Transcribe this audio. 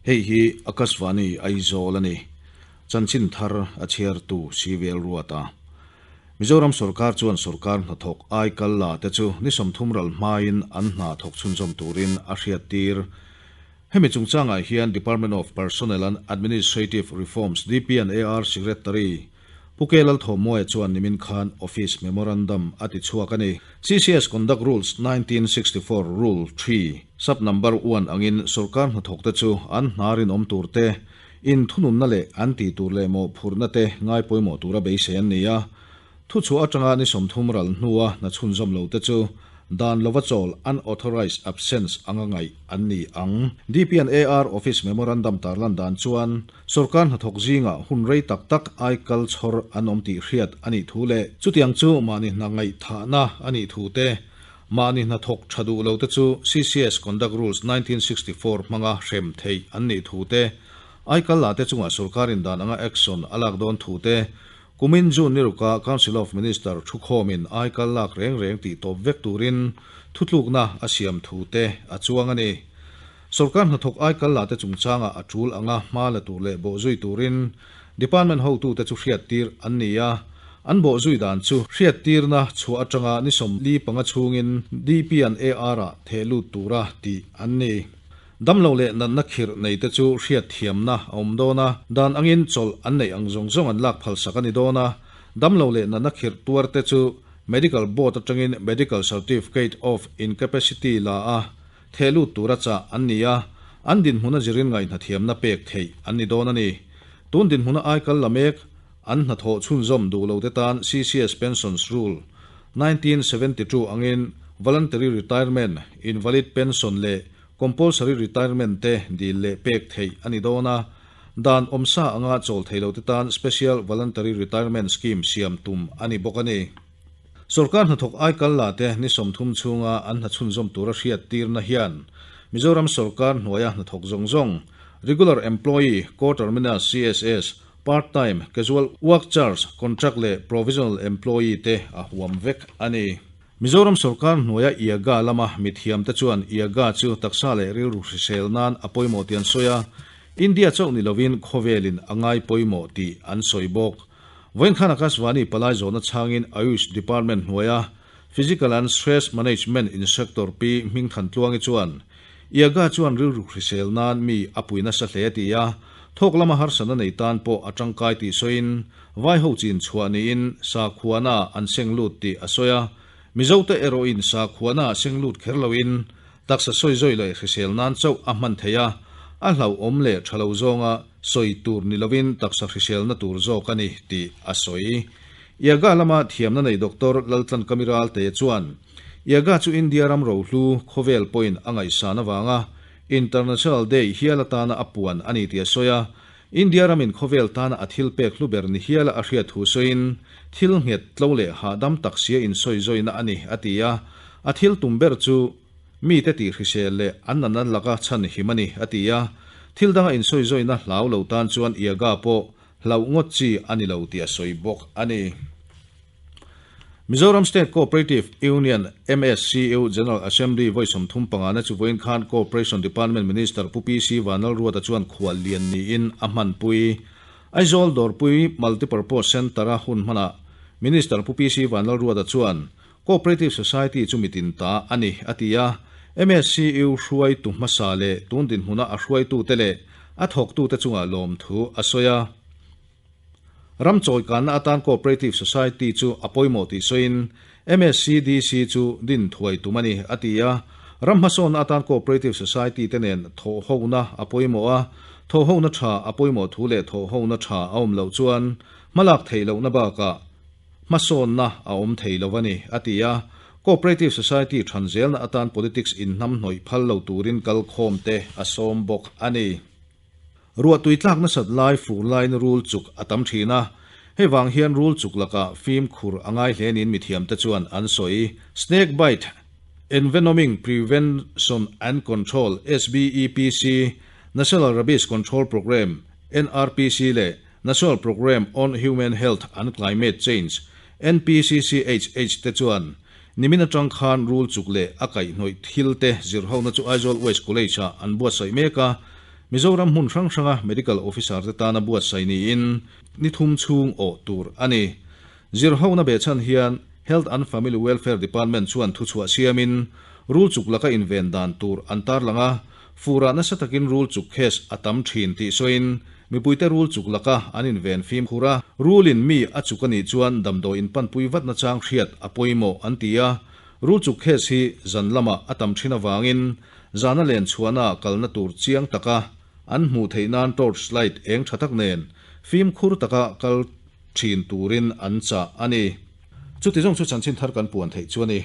Hei hi Akashvani Aizawl a ni. Chanchin thar a chhiartu Sivel Ruata. Mizoram sorkar chuan sorkar hnathawk aikal la te chu ni 30 ral hmain an hna thawk chhunzawm turin a hriattir. Hemi chungchangah hian Department of Personnel and Administrative Reforms, DPNAR, Secretary Pu K Lalthawmawia chuan nimin khan Office Memorandum a ti chhuak a ni. CCS Conduct Rules 1964 Rule 3, Sub Number 1 angin sorkar hnathawkte chu an hna rinawm tur te, inthununna leh an tih tur leh mawhphurhna te ngai pawimawh tura beisei an ni a. Thuchhuah atanga ni 30 ral hnua hna chhunzawm lo te chu dan lova chawl unauthorised absence anga ngaih an ni ang. DPNAR Office Memorandum tarlan dan chuan sorkar hnathawk zingah hun rei tak tak aikal chhawr an awm tih hriat a nih thu leh chutiang chu mahni hna ngaihthahna a nih thu te, mahni hnathawk tha duh lo te chu CCS Conduct Rules 1964 hmanga hrem theih an nih thu te, aikal la te chungah sorkarin dan anga action a lak dawn thu te, Kumin June ni ruka Council of Minister thukhawmin aikal lak reng reng tih tawp vek turin thutlukna a siam thu te a chuang a ni. Sorkar hnathawk aikal la te chungchangah a tul anga hma la tur leh bawhzui turin Department hotute chu hriattir an ni a, an bawhzui dan chu hriattirna chhuah atanga ni 45 chhungin DP and AR-ah theh lut tura tih an ni. Damlo leh natna khirh nei te chu hriatthiamna a awm dawn a, dan angin chawlh an neih ang zawng zawng an lak phalsak a ni dawn a. Damlo leh natna khirh tuar te chu Medical Board atangin Medical Certificate of Incapacity la a, theh lut tura chah an ni a, an dinhmuna zirin ngaihhnathiamna pek theih an ni dawn a ni. Tun dinhmuna aikal la mek an hnathawh chhunzawm duh lo te tan CCS Pensions Rule 1972 angin Voluntary Retirement, Invalid Pension leh Compulsory Retirement te dil leh pek theih a ni dawn a, dan awmsa anga chawl thei lo te tan Special Voluntary Retirement Scheme siam tum a ni bawk a ni. Sorkar hnathawk aikal la te ni 30 chhunga an hna chhunzawm tura hriattirna hian Mizoram sorkar hnuaia hnathawk zawng zawng, Regular Employee, Co-terminus CSS, Part-time, Casual Work Charge, Contract leh Provisional Employee te a huam vek a ni. Mizoram sorkar hnuaia Yoga lama mithiamte chuan Yoga chu taksa leh rilru hrisel nan a pawimawh tih an sawi a, India chauh ni lovin khawvelin a ngai pawimawh tih an sawi bawk. Vawiin khan Akashvani palai zawhna chhangin Ayush Department hnuaia Physical and Stress Management Instructor Pi Hmingthan Tluangi chuan Yoga chuan rilru hrisel nan mi a pui nasa hle ti a, thawk lama harsatna nei tan pawh a tangkai tih sawiin vai ho chin chhuah niin sakhuana an seng lut tih a sawi a, Mizote erawhin sakhuana seng lut kher loin taksa sawi zawi leh hrisel nan chauh a hman thei a, a hlauhawm leh tha lo zawnga sawi tur ni lovin taksa hriselna tur zawk a ni tih a sawi. Yoga lama thiamna nei Doctor Laltlan Kamiral te chuan Yoga chu India ram rohlu khawvel pawhin a ngaihsan avanga International Day hial atana a puan a ni tih a sawi a, India ramin khawvel tana a thil pek hlu ber ni hiala a hriat thu sawiin thil nghet tlo leh hahdam tak sia insawi zawina a ni a ti a, a thil tum ber chu mite tih hrisel leh an natna laka chhan him a ni a ti a, thil danga insawi zawina hlau lo tan chuan Yoga pawh hlauh ngawt chi a ni lo tih a sawi bawk a ni. Mizoram State Cooperative Union, MSCU, General Assembly vawi 35 na chu vawiin khan Cooperation Department Minister Pu PC Vanlalruata chuan khual lian niin a hmanpui. Aizawl Dawrpui Multipurpose Centre-a hun hmanah Minister Pu PC Vanlalruata chuan Cooperative Society chu mitin ta a ni a ti a, MSCU hruaitu hmasa leh tun dinhmuna a hruaitute leh a thawktute chungah lawmthu a sawi a. Ram chawikanna atan Cooperative Society chu a pawimawh tih sawiin MSCDC chu din thuai tum a ni a ti a, ram hmasawnna atan Cooperative Society te nen thawhhona a pawimawh a, thawhhona tha a pawimawh thu leh thawhhona tha a awm loh chuan hmalak theih lohna bakah hmasawnna a awm thei lo a ni a ti a, Cooperative Society than zelna atan politics inhnam hnawih phal lo turin kalkhawm te a sawm bawk a ni. Ruahtui tlak nasat lai fur laiin rul chuk a tam thin a, hei vang hian rul chuk lakah fimkhur a ngai hle niin mithiamte chuan an sawi. Snake Bite Envenoming Prevention and Control, SBEPC, National Rabies Control Programme, NRPC, leh National Programme on Human Health and Climate Change, NPCCHH, te chuan nimin atang khan rul chuk leh a kaihhnawih thil te zirhona chu Aizawl West College-ah an buatsaih mek a. Mizoram hmun hrang hranga Medical Officer te tana buatsaih niin ni thum chhung awh tur a ni. Zirhona behchhan hian Health and Family Welfare Department chuan thuchhuah siamin rul chuk laka inven dan tur an tarlang a, furah nasa takin rul chuk case a tam thin tih sawiin mipuite rul chuk laka an inven fimkhur a, rulin mi a chuk a nih chuan damdawi inpanpui vat nachang hriat a pawimawh an ti a, rul chuk case hi zan lamah a tam thin avangin zana len chhuahnaah kalna tur chiang taka an hmuh theih nan torch light eng tha tak nen fimkhur taka kal thin turin an chah a ni. Chuti zawng chu chanchin thar kan puan theih chu a ni.